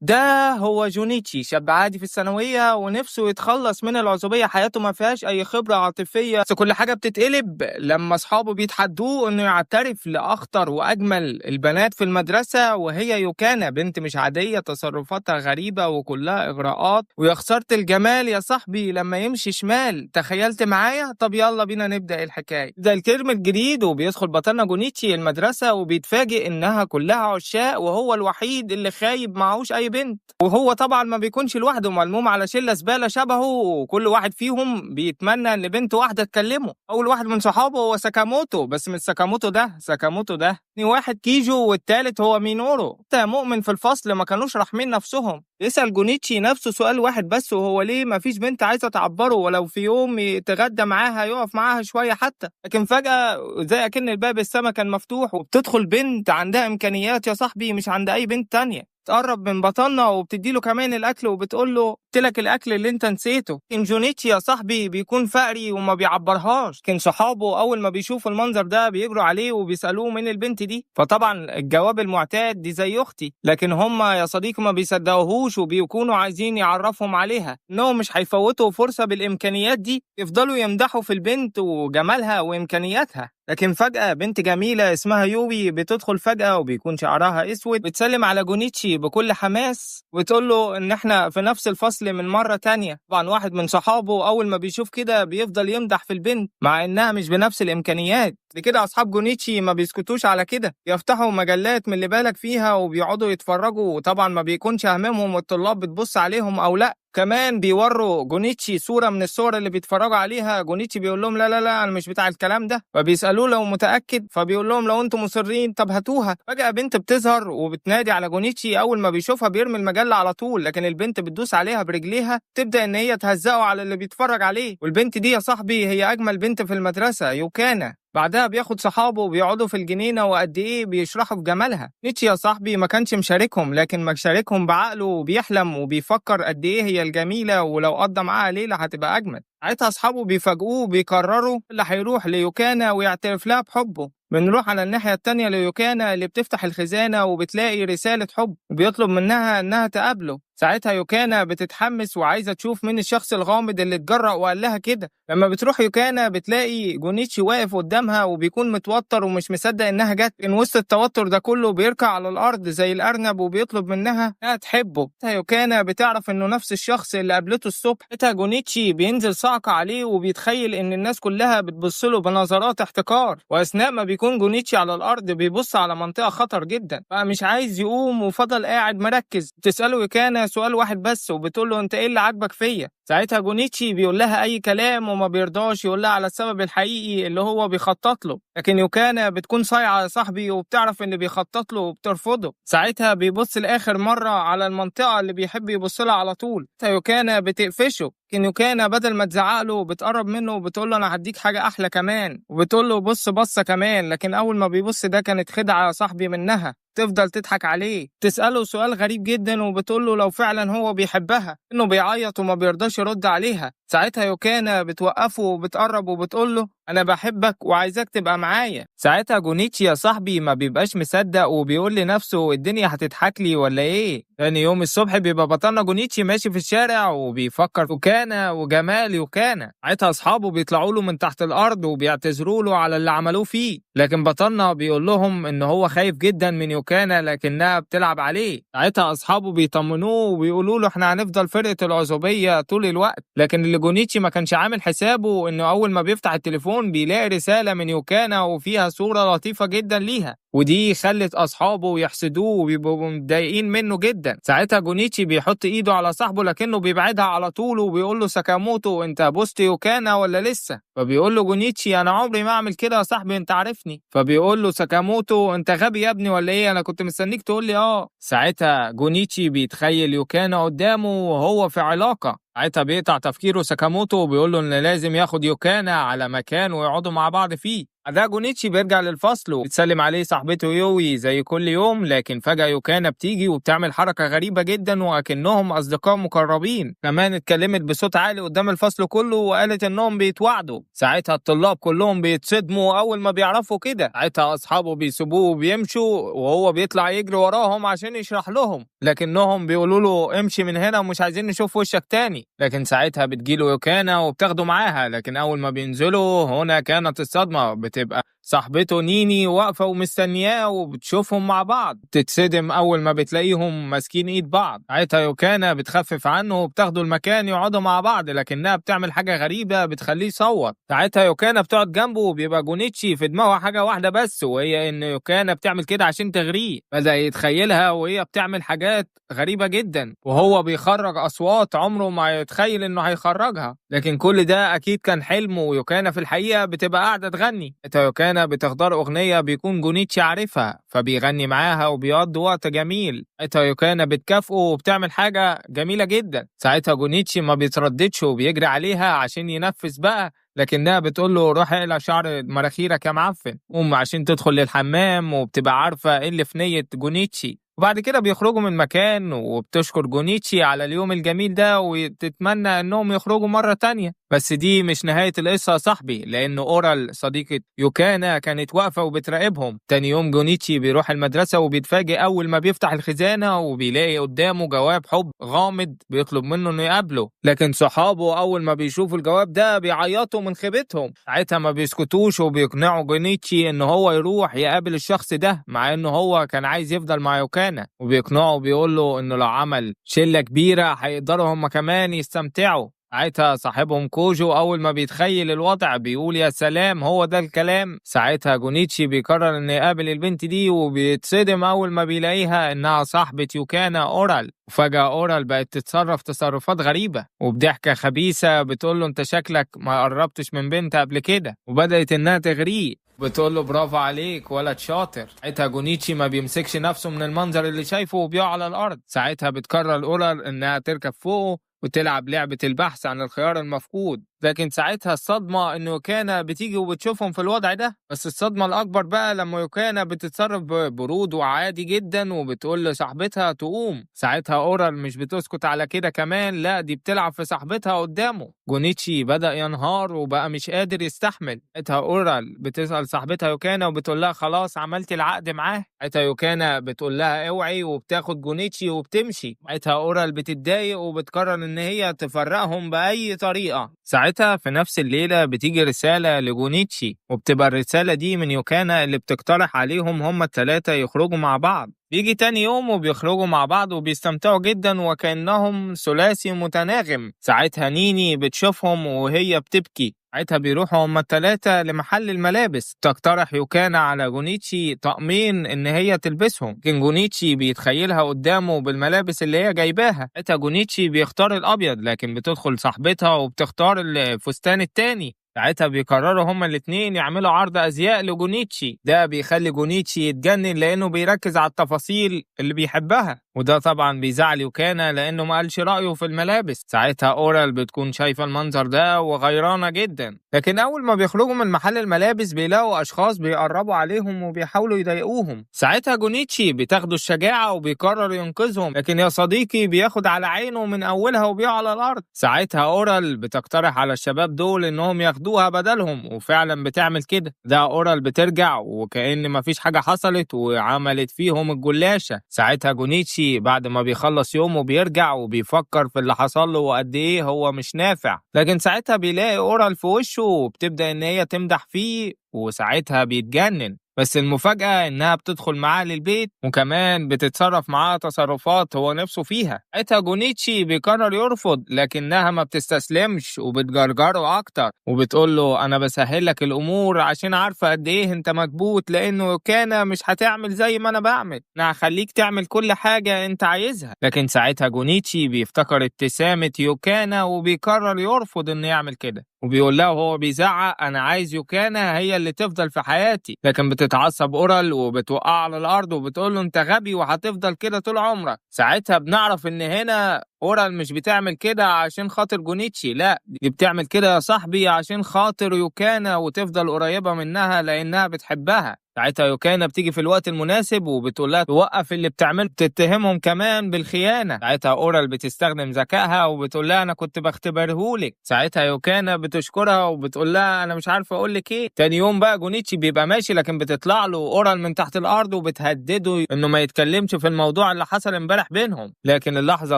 ده هو جونيتشي، شاب عادي في الثانوية ونفسه يتخلص من العزوبية. حياته ما فيهاش أي خبرة عاطفية، بس كل حاجة بتتقلب لما أصحابه بيتحدوه إنه يعترف لأخطر وأجمل البنات في المدرسة، وهي يوكانا، بنت مش عادية، تصرفاتها غريبة وكلها إغراءات، ويا خسارة الجمال يا صاحبي لما يمشي شمال. تخيلت معايا؟ طب يلا بينا نبدأ الحكاية. ده الترم الجديد وبيدخل بطلنا جونيتشي المدرسة وبيتفاجئ إنها كلها عشاق وهو الوحيد اللي خايب معهوش أي بنت. وهو طبعا ما بيكونش لوحده، ملموم على شله زبالة شبهه، وكل واحد فيهم بيتمنى ان بنت واحدة تكلمه. اول واحد من صحابه هو ساكاموتو، بس مش ساكاموتو ده، ساكاموتو ده. تاني واحد كيجو، والتالت هو مينورو. حتى مؤمن في الفصل ما كانوش راحمين نفسهم. يسأل جونيتشي نفسه سؤال واحد بس، وهو ليه ما فيش بنت عايزة تعبره ولو في يوم يتغدى معاها، يقف معاها شوية حتى. لكن فجأة زي أكن الباب السما كان مفتوح، وبتدخل بنت عندها إمكانيات يا صاحبي مش عند أي بنت تانية. تقرب من بطلنا وبتدي له كمان الاكل وبتقول له قلت لك الاكل اللي انت نسيته. لكن جونيتشي يا صاحبي بيكون فقري وما بيعبرهاش. لكن صحابه اول ما بيشوفوا المنظر ده بيجروا عليه وبيسالوه مين البنت دي، فطبعا الجواب المعتاد دي زي اختي. لكن هم يا صديقي ما بيصدقوهوش وبيكونوا عايزين يعرفهم عليها انهم مش هيفوتوا فرصة بالامكانيات دي. يفضلوا يمدحوا في البنت وجمالها وامكانياتها. لكن فجأة بنت جميلة اسمها يوي بتدخل فجأة وبيكون شعرها اسود، بتسلم على جونيتشي بكل حماس وتقول له ان احنا في نفس الفصل من مرة تانية. طبعا واحد من صحابه اول ما بيشوف كده بيفضل يمدح في البنت مع انها مش بنفس الامكانيات. لكده اصحاب جونيتشي ما بيسكتوش على كده، يفتحوا مجلات من اللي بالك فيها وبيقعدوا يتفرجوا، وطبعا ما بيكونش هممهم الطلاب بتبص عليهم او لا. كمان بيوروا جونيتشي صورة من الصور اللي بيتفرجوا عليها. جونيتشي بيقول لهم لا لا لا انا مش بتاع الكلام ده، فبيسألوه لو متأكد، فبيقول لهم لو انتم مصرين طب هاتوها. فجأة بنت بتظهر وبتنادي على جونيتشي، اول ما بيشوفها بيرمي المجلة على طول، لكن البنت بتدوس عليها برجليها، تبدأ ان هي تهزقه على اللي بيتفرج عليه. والبنت دي يا صاحبي هي اجمل بنت في المدرسة، يوكانا. بعدها بياخد صحابه وبيقعدوا في الجنينة وقد ايه بيشرحوا في جمالها. نيتشي يا صاحبي ما كانش مشاركهم، لكن مشاركهم بعقله وبيحلم وبيفكر قد ايه هي الجميلة، ولو قضى معاها ليلة هتبقى اجمل. ساعتها اصحابه بيفاجئوه وبيقرروا اللي هيروح ليوكانا ويعترف لها بحبه. بنروح على الناحية التانية ليوكانا اللي بتفتح الخزانة وبتلاقي رسالة حب، وبيطلب منها انها تقابله. ساعتها يوكانا بتتحمس وعايزة تشوف مين الشخص الغامض اللي اتجرأ وقال لها كده. لما بتروح يوكانا بتلاقي جونيتشي واقف قدامها وبيكون متوتر ومش مصدق انها جت. ان وسط التوتر ده كله بيركع على الارض زي الارنب وبيطلب منها انها تحبه. ساعتها يوكانا بتعرف انه نفس الشخص اللي قابلته الصبح. ساعتها جونيتشي بينزل صعقة عليه وبيتخيل ان الناس كلها بتبص له بنظرات احتقار. واثناء ما بيكون جونيتشي على الارض بيبص على منطقة خطر جدا، فمش عايز يقوم وفضل قاعد مركز. بتسأله يوكانا سؤال واحد بس وبتقول له انت ايه اللي عاجبك فيا؟ ساعتها جونيتشي بيقول لها اي كلام وما بيرضاش يقول لها على السبب الحقيقي اللي هو بيخطط له. لكن يوكانا بتكون صايعه يا صاحبي وبتعرف ان بيخطط له وبترفضه. ساعتها بيبص لاخر مرة على المنطقة اللي بيحب يبص لها على طول. يوكانا بتقفشه، لكن يوكانا بدل ما تزعق له بتقرب منه وبتقول له انا هديك حاجة احلى كمان، وبتقول له بص بصة كمان. لكن اول ما بيبص ده كانت خدعه يا صاحبي منها، تفضل تضحك عليه. تسأله سؤال غريب جدا وبتقول له لو فعلا هو بيحبها، انه بيعيط وما بيرضاش يرد عليها. ساعتها يوكانا بتوقفه وبتقرب وبتقول له انا بحبك وعايزاك تبقى معايا. ساعتها جونيتشي يا صاحبي ما بيبقاش مصدق وبيقول لنفسه الدنيا هتضحك لي ولا ايه. تاني يوم الصبح بيبقى بطلنا جونيتشي ماشي في الشارع وبيفكر يوكانا وجمال يوكانا. ساعتها اصحابه بيطلعوا له من تحت الارض وبيعتذروا له على اللي عملوه فيه، لكن بطلنا بيقول لهم ان هو خايف جدا من يوكانا لكنها بتلعب عليه. ساعتها اصحابه بيطمنوه وبيقولوا له احنا هنفضل فرقة العزوبية طول الوقت. لكن اللي جونيتشي ما كانش عامل حسابه انه اول ما بيفتح التليفون بيلاقي رسالة من يوكانا وفيها صورة لطيفة جدا ليها، ودي خلت اصحابه يحسدوه وبيبقوا متضايقين منه جدا. ساعتها جونيتشي بيحط ايده على صاحبه لكنه بيبعدها على طول وبيقول له ساكاموتو انت بوست يوكانا ولا لسه؟ فبيقول له جونيتشي انا عمري ما اعمل كده يا صاحبي انت عارفني. فبيقول له ساكاموتو انت غبي يا ابني ولا ايه؟ انا كنت مستنيك تقول لي اه. ساعتها جونيتشي بيتخيل يوكانا قدامه وهو في علاقة. ساعتها بيقطع تفكيره ساكاموتو وبيقول له ان لازم ياخد يوكانا على مكان ويقعدوا مع بعض فيه. بعدها جونيتشي بيرجع للفصل وبتسلم عليه صاحبته يوي زي كل يوم، لكن فجأة يوكانا بتيجي وبتعمل حركة غريبة جدا وأكنهم أصدقاء مقربين. كمان اتكلمت بصوت عالي قدام الفصل كله وقالت إنهم بيتوعدوا. ساعتها الطلاب كلهم بيتصدموا أول ما بيعرفوا كده. ساعتها أصحابه بيسيبوه وبيمشوا وهو بيطلع يجري وراهم عشان يشرح لهم، لكنهم بيقولوا له امشي من هنا ومش عايزين نشوف وشك تاني. لكن ساعتها بتجيله يوكانا وبتاخده معاها، لكن أول ما بينزلوا هنا كانت الصدمة، بتبقى صاحبته نيني واقفة ومستنياه وبتشوفهم مع بعض. تتصدم أول ما بتلاقيهم ماسكين إيد بعض. ساعتها يوكانا بتخفف عنه وبتاخده المكان يقعدوا مع بعض، لكنها بتعمل حاجة غريبة بتخليه يصوت. ساعتها يوكانا بتقعد جنبه وبيبقى جونيتشي في دماغه حاجة واحدة بس، وهي إن يوكانا بتعمل كده عشان تغريه. بدأ يتخيلها وهي بتعمل حاجات غريبة جدا، وهو بيخرج أصوات عمره ما يتخيل إنه هيخرجها، لكن كل ده أكيد كان حلم، ويوكانا في الحقيقة بتبقى قاعدة تغني. يوكانا بتختار أغنية بيكون جونيتشي عارفها، فبيغني معاها وبيقضوا وقت جميل. ساعتها يوكانا بتكافئه وبتعمل حاجة جميلة جدا. ساعتها جونيتشي ما بيترددش وبيجري عليها عشان ينفذ بقى، لكنها بتقول له روح اقلع شعر مناخيرك يا معفن، قوم عشان تدخل للحمام، وبتبقى عارفة ايه اللي في نية جونيتشي. وبعد كده بيخرجوا من مكان وبتشكر جونيتشي على اليوم الجميل ده وتتمنى انهم يخرجوا مرة تانية. بس دي مش نهاية القصة يا صاحبي، لأن أورال صديقة يوكانا كانت واقفة وبتراقبهم. تاني يوم جونيتشي بيروح المدرسة وبيتفاجئ أول ما بيفتح الخزانة وبيلاقي قدامه جواب حب غامض بيطلب منه إنه يقابله، لكن صحابه أول ما بيشوفوا الجواب ده بيعيطوا من خيبتهم. ساعتها ما بيسكتوش وبيقنعوا جونيتشي إن هو يروح يقابل الشخص ده، مع إنه هو كان عايز يفضل مع يوكانا، وبيقنعه بيقول له إنه لو عمل شلة كبيرة هيقدروا هما كمان يستمتعوا. ساعتها صاحبهم كوجو أول ما بيتخيل الوضع بيقول يا سلام هو ده الكلام. ساعتها جونيتشي بيقرر إنه يقابل البنت دي، وبيتصدم أول ما بيلاقيها إنها صاحبة يوكانا أورال. وفجأة أورال بقت تتصرف تصرفات غريبة، وبضحكة خبيثة بتقول له أنت شكلك ما قربتش من بنت قبل كده، وبدأت إنها تغريه، بتقول له برافو عليك ولد شاطر. ساعتها جونيتشي ما بيمسكش نفسه من المنظر اللي شايفه وبيقع على الأرض. ساعتها بتقرر أورال إنها تركب فوقه وتلعب لعبة البحث عن الخيار المفقود، لكن ساعتها الصدمة إنه يوكانا بتيجي وبتشوفهم في الوضع ده. بس الصدمة الأكبر بقى لما يوكانا بتتصرف ببرود وعادي جدا وبتقول لصاحبتها تقوم. ساعتها أورال مش بتسكت على كده كمان، لا دي بتلعب في صاحبتها قدامه. جونيتشي بدأ ينهار وبقى مش قادر يستحمل. ساعتها أورال بتسأل صاحبتها يوكانا وبتقول لها خلاص عملت العقد معاه. ساعتها يوكانا بتقول لها اوعي، وبتاخد جونيتشي وبتمشي. ساعتها أورال بتتضايق وبتقرر إن هي تفرقهم بأي طريقة. ساعتها في نفس الليلة بتيجي رسالة لجونيتشي، وبتبقى الرسالة دي من يوكانا اللي بتقترح عليهم هما التلاتة يخرجوا مع بعض. بيجي تاني يوم وبيخرجوا مع بعض وبيستمتعوا جدا وكأنهم ثلاثي متناغم. ساعتها نيني بتشوفهم وهي بتبكي. ساعتها بيروحوا هما التلاتة لمحل الملابس. تقترح يوكانا على جونيتشي طقمين إن هي تلبسهم، لكن جونيتشي بيتخيلها قدامه بالملابس اللي هي جايباها. ساعتها جونيتشي بيختار الأبيض، لكن بتدخل صاحبتها وبتختار الفستان التاني. ساعتها بيقرروا هما الاتنين يعملوا عرض أزياء لجونيتشي. ده بيخلي جونيتشي يتجنن لأنه بيركز على التفاصيل اللي بيحبها، وده طبعا بيزعل يوكانا لأنه ما قالش رأيه في الملابس. ساعتها أورال بتكون شايفة المنظر ده وغيرانة جدا، لكن أول ما بيخرجوا من محل الملابس بيلاقوا أشخاص بيقربوا عليهم وبيحاولوا يضايقوهم. ساعتها جونيتشي بتاخده الشجاعة وبيقرر ينقذهم، لكن يا صديقي بياخد على عينه من أولها وبيقع على الأرض. ساعتها أورال بتقترح على الشباب دول إنهم ياخدوها بدلهم، وفعلا بتعمل كده. ده أورال بترجع وكأن مفيش حاجة حصلت وعملت فيهم الجلاشة. ساعتها جونيتشي بعد ما بيخلص يومه بيرجع وبيفكر في اللي حصل له وقد ايه هو مش نافع، لكن ساعتها بيلاقي أورال في وشه وبتبدأ ان هي تمدح فيه، وساعتها بيتجنن. بس المفاجأة إنها بتدخل معاه للبيت وكمان بتتصرف معاه تصرفات هو نفسه فيها. ساعتها جونيتشي بيقرر يرفض، لكنها ما بتستسلمش وبتجرجره أكتر وبتقول له أنا بسهل لك الأمور عشان عارفة قد إيه أنت مكبوت، لأنه كان مش هتعمل زي ما أنا بعمل، أنا هخليك تعمل كل حاجة أنت عايزها. لكن ساعتها جونيتشي بيفتكر ابتسامة يوكانا وبيقرر يرفض إنه يعمل كده. وبيقول لها وهو بيزعق انا عايز يوكانا هي اللي تفضل في حياتي. لكن بتتعصب اورال وبتوقع على الارض وبتقول له انت غبي وهتفضل كده طول عمرك. ساعتها بنعرف ان هنا اورال مش بتعمل كده عشان خاطر جونيتشي، لا دي بتعمل كده يا صاحبي عشان خاطر يوكانا وتفضل قريبة منها لانها بتحبها. ساعتها يوكانا بتيجي في الوقت المناسب وبتقول لها توقف اللي بتعمله، بتتهمهم كمان بالخيانة. ساعتها اورال بتستخدم ذكائها وبتقول لها انا كنت بختبرهولك. ساعتها يوكانا بتشكرها وبتقول لها انا مش عارفه اقول لك ايه. تاني يوم بقى جونيتشي بيبقى ماشي، لكن بتطلع له اورال من تحت الارض وبتهدده انه ما يتكلمش في الموضوع اللي حصل امبارح بينهم. لكن اللحظة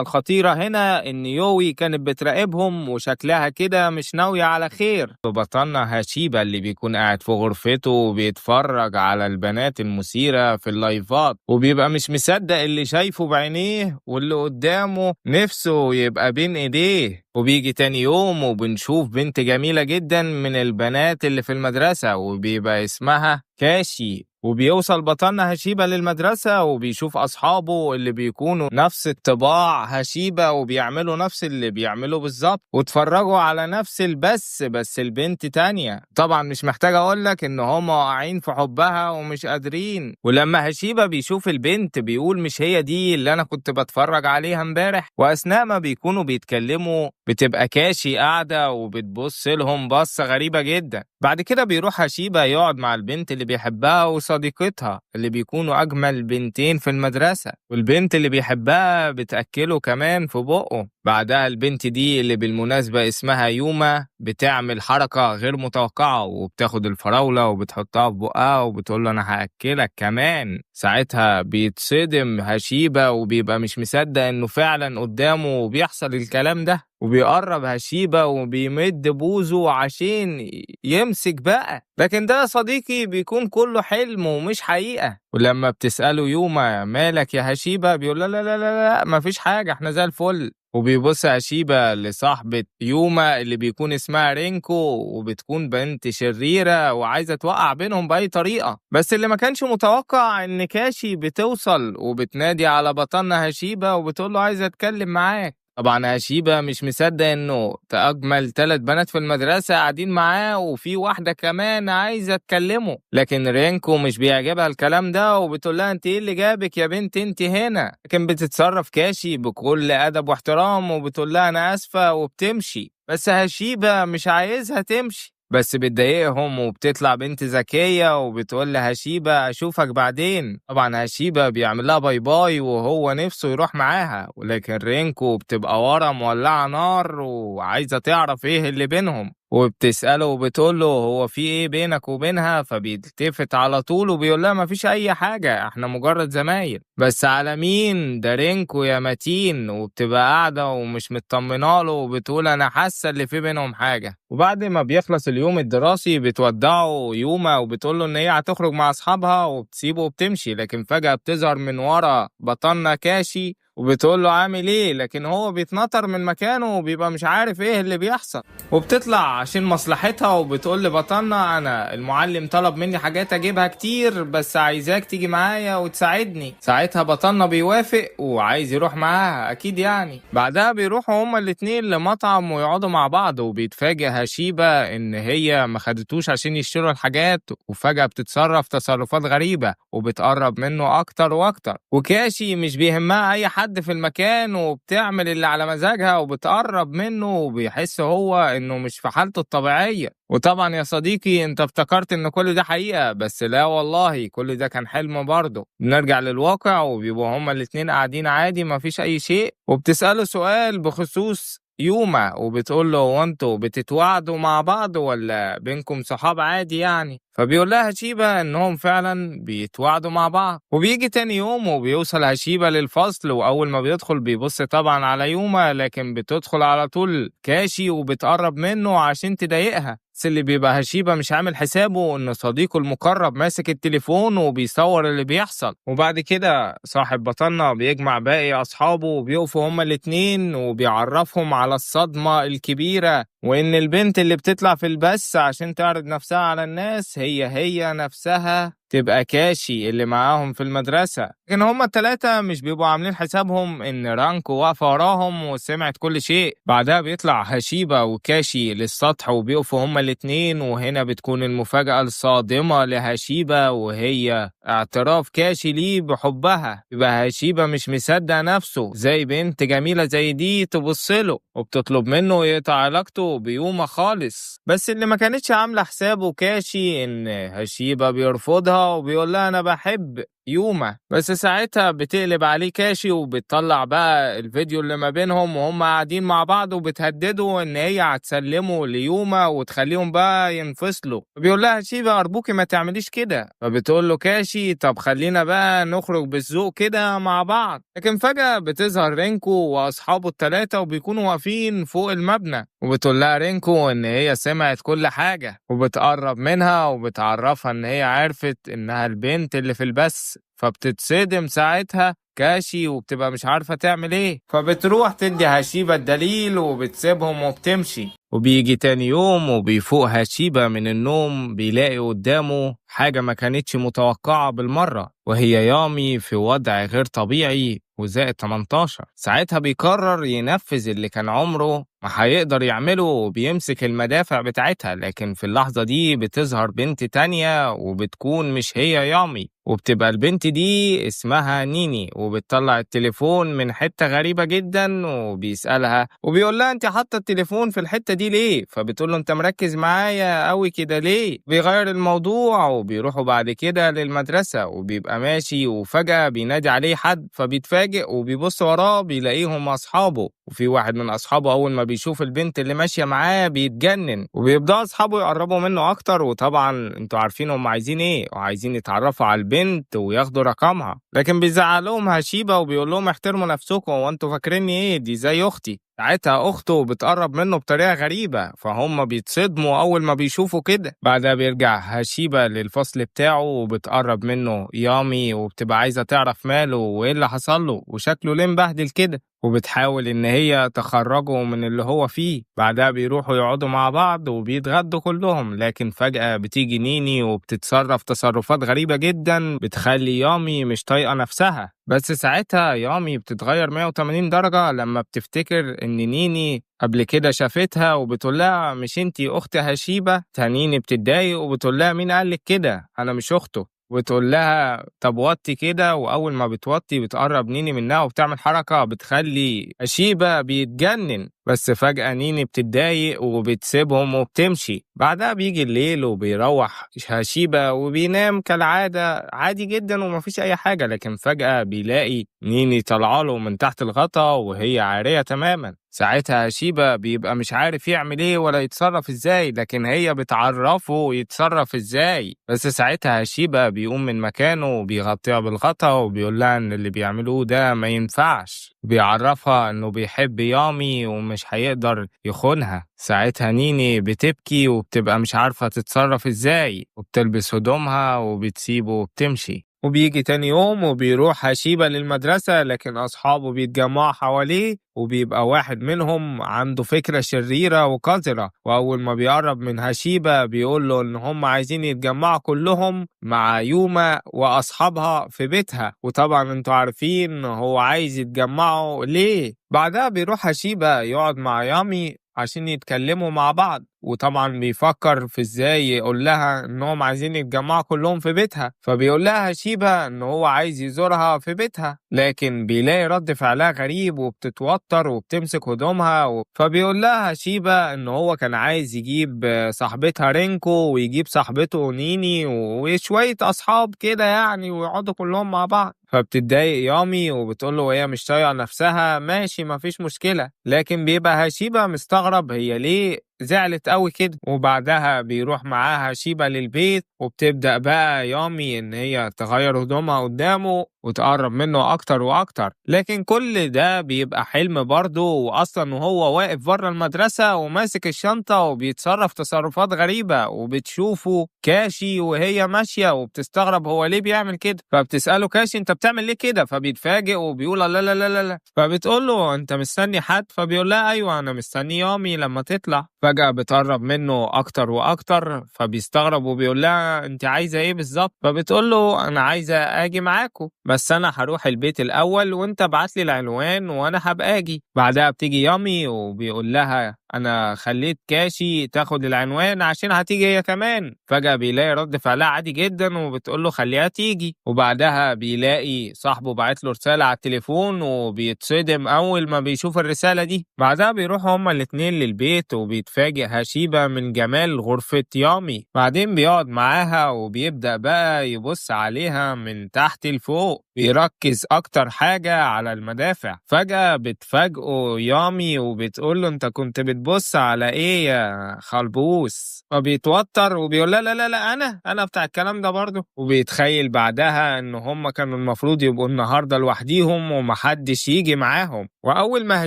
الخطيرة هنا ان يوي كانت بتراقبهم وشكلها كده مش ناوية على خير. بطلنا هاشيبا اللي بيكون قاعد في غرفته وبيتفرج على البنات المثيرة في اللايفات، وبيبقى مش مصدق اللي شايفه بعينيه واللي قدامه نفسه يبقى بين ايديه. وبيجي تاني يوم وبنشوف بنت جميلة جدا من البنات اللي في المدرسة وبيبقى اسمها كاشي. وبيوصل بطلنا هشيبة للمدرسة وبيشوف أصحابه اللي بيكونوا نفس الطباع هشيبة وبيعملوا نفس اللي بيعملوا بالظبط واتفرجوا على نفس البث بس البنت تانية. طبعا مش محتاج أقولك إن هما واقعين في حبها ومش قادرين. ولما هشيبة بيشوف البنت بيقول مش هي دي اللي أنا كنت بتفرج عليها امبارح. وأثناء ما بيكونوا بيتكلموا بتبقى كاشي قاعدة وبتبص لهم بصة غريبة جدا. بعد كده بيروح هشيبة يقعد مع البنت اللي بيحبها وصديقتها اللي بيكونوا أجمل بنتين في المدرسة، والبنت اللي بيحبها بتأكله كمان في بقه. بعدها البنت دي اللي بالمناسبة اسمها يوما بتعمل حركة غير متوقعة وبتاخد الفراولة وبتحطها في بقها وبتقول له أنا هأكلك كمان. ساعتها بيتصدم هشيبة وبيبقى مش مصدق إنه فعلا قدامه وبيحصل الكلام ده، وبيقرب هشيبة وبيمد بوزه عشان يمسك بقى، لكن ده يا صديقي بيكون كله حلم ومش حقيقة. ولما بتسأله يوما مالك يا هشيبة بيقول لا لا لا لا لا مفيش حاجة احنا زي الفل. وبيبص هشيبة لصاحبة يوما اللي بيكون اسمها رينكو وبتكون بنت شريرة وعايزة توقع بينهم بأي طريقة. بس اللي ما كانش متوقع إن كاشي بتوصل وبتنادي على بطلنا هشيبة وبتقول له عايزة أتكلم معاك. طبعا هشيبة مش مصدق انه اجمل 3 بنات في المدرسة قاعدين معاه وفي واحدة كمان عايزة تكلمه، لكن رينكو مش بيعجبها الكلام ده وبتقول لها انت ايه اللي جابك يا بنت انت هنا. لكن بتتصرف كاشي بكل ادب واحترام وبتقول لها انا اسفة وبتمشي، بس هشيبة مش عايزها تمشي، بس بتضايقهم وبتطلع بنت ذكية وبتقول لهشيبة أشوفك بعدين. طبعا هشيبة بيعمل لها bye bye وهو نفسه يروح معاها، ولكن رينكو بتبقى ورا مولعة نار وعايزة تعرف ايه اللي بينهم، وبتسأله وبتقول له هو في ايه بينك وبينها، فبيلتفت على طول وبيقول لها مفيش اي حاجة احنا مجرد زمايل. بس على مين ده رينكو يا متين، وبتبقى قاعدة ومش مطمنه له وبتقول انا حاسة اللي في بينهم حاجة. وبعد ما بيخلص اليوم الدراسي بتودعه يوما وبتقول له ان هي هتخرج مع اصحابها وبتسيبه وبتمشي، لكن فجأة بتظهر من ورا بطلنا كاشي وبتقول له عامل ايه، لكن هو بيتنطر من مكانه وبيبقى مش عارف ايه اللي بيحصل، وبتطلع عشان مصلحتها وبتقول لبطلنا انا المعلم طلب مني حاجات اجيبها كتير بس عايزاك تيجي معايا وتساعدني. ساعتها بطلنا بيوافق وعايز يروح معاها اكيد يعني. بعدها بيروحوا هما الاتنين لمطعم ويقعدوا مع بعض، وبيتفاجئ هشيبة ان هي ما خدتوش عشان يشتروا الحاجات، وفجأة بتتصرف تصرفات غريبة وبتقرب منه اكتر واكتر، وكاشي مش بيهمها اي حد في المكان وبتعمل اللي على مزاجها وبتقرب منه وبيحس هو انه مش في حالته الطبيعية. وطبعا يا صديقي انت افتكرت ان كل ده حقيقة، بس لا والله كل ده كان حلم برضه. بنرجع للواقع وبيبقوا هما الاتنين قاعدين عادي مفيش اي شيء، وبتسأله سؤال بخصوص يوما وبتقول له هو انتوا بتتواعدوا مع بعض ولا بينكم صحاب عادي يعني؟ فبيقول لها هشيبة انهم فعلا بيتواعدوا مع بعض. وبيجي تاني يوم وبيوصل هشيبة للفصل، واول ما بيدخل بيبص طبعا على يوما، لكن بتدخل على طول كاشي وبتقرب منه عشان تضايقها. بس اللي بيبقى هشيبة مش عامل حسابه ان صديقه المقرب ماسك التليفون وبيصور اللي بيحصل. وبعد كده صاحب بطلنا بيجمع باقي اصحابه وبيقفوا هما الاتنين وبيعرفهم على الصدمة الكبيرة وإن البنت اللي بتطلع في البث عشان تعرض نفسها على الناس هي هي نفسها تبقى كاشي اللي معاهم في المدرسة. لكن هما التلاتة مش بيبقوا عاملين حسابهم إن رانكو واقفة وراهم وسمعت كل شيء. بعدها بيطلع هاشيبا وكاشي للسطح وبيقفوا هما الاتنين، وهنا بتكون المفاجأة الصادمة لهاشيبا وهي اعتراف كاشي ليه بحبها. يبقى هاشيبا مش مصدق نفسه، زي بنت جميلة زي دي تبص له، وبتطلب منه يقطع علاقته بيوما خالص. بس اللي ما كانتش عاملة حسابه كاشي إن هاشيبا بيرفضها وبيقول لها أنا بحب يوما. بس ساعتها بتقلب عليه كاشي وبتطلع بقى الفيديو اللي ما بينهم وهم قاعدين مع بعض، وبتهدده ان هي هتسلمه ليوما وتخليهم بقى ينفصلوا. بيقول لها شيبا ارجوكي ما تعمليش كده، فبتقول له كاشي طب خلينا بقى نخرج بالذوق كده مع بعض. لكن فجأة بتظهر رينكو واصحابه الثلاثة وبيكونوا واقفين فوق المبنى، وبتقول لها رينكو ان هي سمعت كل حاجة، وبتقرب منها وبتعرفها ان هي عرفت انها البنت اللي في البث. فبتتصدم ساعتها كاشي وبتبقى مش عارفة تعمل ايه، فبتروح تدي هاشيبا الدليل وبتسيبهم وبتمشي. وبيجي تاني يوم وبيفوق هاشيبا من النوم، بيلاقي قدامه حاجة ما كانتش متوقعة بالمرة، وهي يامي في وضع غير طبيعي وزائد 18. ساعتها بيقرر ينفذ اللي كان عمره ما هيقدر يعمله وبيمسك المدافع بتاعتها. لكن في اللحظة دي بتظهر بنت تانية وبتكون مش هي يامي، وبتبقى البنت دي اسمها نيني، وبتطلع التليفون من حتة غريبة جدا وبيسألها وبيقول لها انت حاطة التليفون في الحتة دي ليه؟ فبتقول له انت مركز معايا قوي كده ليه؟ بيغير الموضوع وبيروحوا بعد كده للمدرسة، وبيبقى ماشي وفجأة بينادي عليه حد، فبيتفاجئ وبيبص وراه بيلاقيهم أصحابه. وفي واحد من أصحابه أول ما بيشوف البنت اللي ماشية معاه بيتجنن، وبيبدأ أصحابه يقربوا منه أكتر. وطبعا انتوا عارفين هم عايزين إيه، وعايزين يتعرفوا على البنت وياخدوا رقمها. لكن بيزعلهم هشيبة وبيقول لهم احترموا نفسكم، وانتوا فاكريني إيه؟ دي زي أختي. ساعتها أخته بتقرب منه بطريقة غريبة، فهم بيتصدموا أول ما بيشوفوا كده. بعدها بيرجع هشيبة للفصل بتاعه وبتقرب منه يامي، وبتبقى عايزة تعرف ماله وإيه اللي حصل له وشكله ليه مبهدل كده، وبتحاول إن هي تخرجه من اللي هو فيه. بعدها بيروحوا يقعدوا مع بعض وبيتغدوا كلهم، لكن فجأة بتيجي نيني وبتتصرف تصرفات غريبة جدا بتخلي يامي مش طايقة نفسها. بس ساعتها يامي بتتغير 180 درجة لما بتفتكر إن نيني قبل كده شافتها، وبتقول لها مش انتي أخت هشيبة؟ نيني بتتضايق وبتقول لها مين قالك كده؟ أنا مش أخته. وتقول لها طب وطي كده، واول ما بتوطي بتقرب نيني منها وبتعمل حركه بتخلي هشيبة بيتجنن. بس فجأة نيني بتتضايق وبتسيبهم وبتمشي. بعدها بيجي الليل وبيروح هشيبة وبينام كالعادة عادي جدا ومفيش أي حاجة، لكن فجأة بيلاقي نيني طالعة من تحت الغطا وهي عارية تماما. ساعتها هشيبة بيبقى مش عارف يعمل ايه ولا يتصرف ازاي، لكن هي بتعرفه يتصرف ازاي. بس ساعتها هشيبة بيقوم من مكانه وبيغطيها بالغطا وبيقول لها ان اللي بيعملوه ده ما ينفعش، بيعرفها انه بيحب يامي ومش هيقدر يخونها. ساعتها نيني بتبكي وبتبقى مش عارفة تتصرف ازاي، وبتلبس هدومها وبتسيبه وبتمشي. وبيجي تاني يوم وبيروح هشيبة للمدرسة، لكن أصحابه بيتجمعوا حواليه، وبيبقى واحد منهم عنده فكرة شريرة وقذرة. وأول ما بيقرب من هشيبة بيقول له إن هم عايزين يتجمعوا كلهم مع يوما وأصحابها في بيتها، وطبعا انتوا عارفين هو عايز يتجمعوا ليه. بعدها بيروح هشيبة يقعد مع يامي عشان يتكلموا مع بعض، وطبعا بيفكر في ازاي يقول لها انهم عايزين يتجمعوا كلهم في بيتها. فبيقول لها هشيبة ان هو عايز يزورها في بيتها، لكن بيلاقي رد فعلها غريب وبتتوتر وبتمسك هدومها فبيقول لها هشيبة ان هو كان عايز يجيب صاحبتها رينكو ويجيب صاحبته نيني وشوية اصحاب كده يعني، ويقعدوا كلهم مع بعض. فبتتضايق يامي وبتقول له وهي مش طايقه نفسها ماشي مفيش مشكله، لكن بيبقى هشيبة مستغرب هي ليه زعلت قوي كده. وبعدها بيروح معاها شيبة للبيت، وبتبدأ بقى يامي ان هي تغير هدومها قدامه، وتقرب منه أكتر وأكتر. لكن كل ده بيبقى حلم برضه، وأصلا وهو واقف بره المدرسة وماسك الشنطة وبيتصرف تصرفات غريبة، وبتشوفه كاشي وهي ماشية وبتستغرب هو ليه بيعمل كده، فبتسأله كاشي انت بتعمل ليه كده؟ فبيتفاجئ وبيقول لا لا لا لا لا. فبتقول له انت مستني حد؟ فبيقول لها ايوه انا مستني يامي لما تطلع. فجأة بتقرب منه اكتر واكتر، فبيستغرب وبيقول لها انت عايزة ايه بالظبط؟ فبتقول له انا عايزة اجي معاكم، بس انا هروح البيت الاول وانت ابعت لي العنوان وانا هبقى اجي. بعدها بتيجي يامي وبيقول لها انا خليت كاشي تاخد العنوان عشان هتيجي هي كمان. فجأة بيلاقي رد فعلها عادي جدا وبتقول له خليها تيجي. وبعدها بيلاقي صاحبه بعت له رسالة على التليفون وبيتصدم اول ما بيشوف الرسالة دي. بعدها بيروحوا هما الاتنين للبيت وبيتفاجئ هشيبة من جمال غرفة يامي. بعدين بيقعد معاها وبيبدأ بقى يبص عليها من تحت لفوق، بيركز اكتر حاجة على المدافع. فجأة بتفاجئه يامي وبتقول له انت كنت بتبص على ايه يا خلبوس؟ فبيتوتر وبيقول لا لا لا لا انا بتاع الكلام ده برضه. وبيتخيل بعدها ان هم كانوا المفروض يبقوا النهارده لوحديهم ومحدش يجي معاهم. واول ما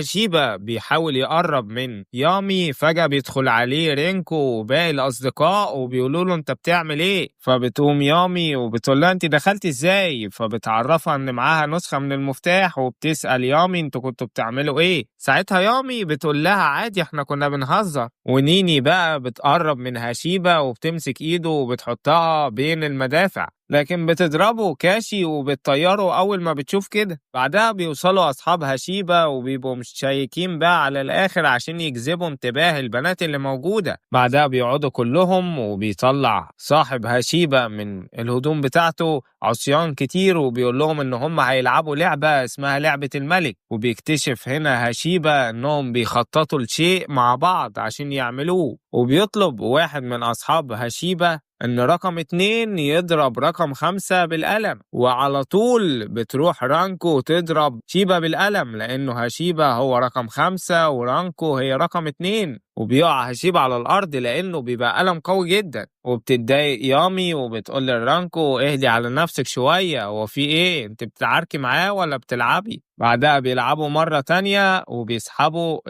هشيبة بيحاول يقرب من يامي فجأة بيدخل عليه رينكو وباقي الاصدقاء وبيقولوا له انت بتعمل ايه؟ فبتقوم يامي وبتقول لها انت دخلتي ازاي؟ فبتعرفها ان معاها نسخة من المفتاح وبتسأل يامي انتوا كنتوا بتعملوا ايه؟ ساعتها يامي بتقول لها عادي احنا كنا بنهزر. ونيني بقى بتقرب من هشيبة وبتمسك ايده وبتحطها بين المدافع، لكن بتضربه كاشي وبتطيره أول ما بتشوف كده. بعدها بيوصلوا أصحاب هشيبة وبيبقوا مشيكين بقى على الآخر عشان يجذبوا انتباه البنات اللي موجودة. بعدها بيقعدوا كلهم وبيطلع صاحب هشيبة من الهدوم بتاعته عصيان كتير وبيقول لهم إن هم هيلعبوا لعبة اسمها لعبة الملك. وبيكتشف هنا هشيبة إنهم بيخططوا لشيء مع بعض عشان يعملوه، وبيطلب واحد من أصحاب هشيبة إن رقم 2 يضرب رقم 5 بالقلم، وعلى طول بتروح رانكو تضرب شيبة بالقلم لأنه هشيبة هو رقم 5 ورانكو هي رقم 2، وبيقع هشيبة على الأرض لأنه بيبقى قلم قوي جدا. وبتتضايق يامي وبتقول لرانكو اهدي على نفسك شوية، هو في ايه؟ انت بتتعاركي معاه ولا بتلعبي؟ بعدها بيلعبوا مرة تانية وبيسحبوا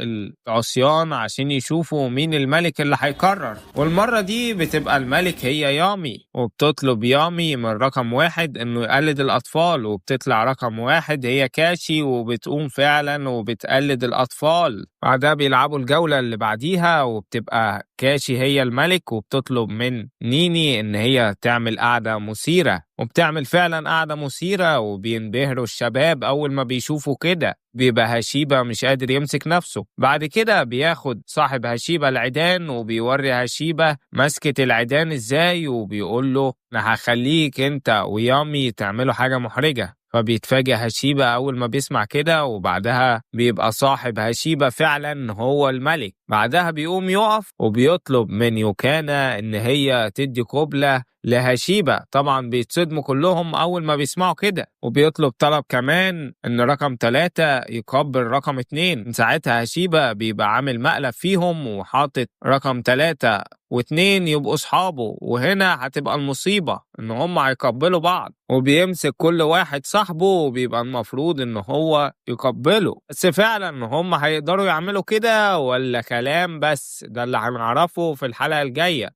العصيان عشان يشوفوا مين الملك اللي هيقرر، والمرة دي بتبقى الملك هي يامي. وبتطلب يامي من رقم 1 انه يقلد الأطفال، وبتطلع رقم 1 هي كاشي وبتقوم فعلا وبتقلد الأطفال. بعدها بيلعبوا الجولة اللي بعديها وبتبقى كاشي هي الملك، وبتطلب من نيني ان هي تعمل قعدة مثيرة، وبتعمل فعلا قعدة مثيرة وبينبهروا الشباب أول ما بيشوفوا كده. بيبقى هشيبة مش قادر يمسك نفسه. بعد كده بياخد صاحب هشيبة العيدان وبيوري هشيبة مسكة العيدان ازاي، وبيقول له انا هخليك انت ويامي تعملوا حاجة محرجة. فبيتفاجئ هشيبة أول ما بيسمع كده، وبعدها بيبقى صاحب هشيبة فعلا هو الملك. بعدها بيقوم يقف وبيطلب من يوكانا إن هي تدي قبلة لهشيبة. طبعا بيتصدموا كلهم أول ما بيسمعوا كده، وبيطلب طلب كمان إن رقم 3 يقبل رقم 2. ساعتها هشيبة بيبقى عامل مقلب فيهم وحاطط رقم 3 و2 يبقوا أصحابه، وهنا هتبقى المصيبة إن هم هيقبلوا بعض، وبيمسك كل واحد صاحبه وبيبقى المفروض إن هو يقبله. بس فعلا هم هيقدروا يعملوا كده ولا كلام بس؟ ده اللي هنعرفه في الحلقة الجاية.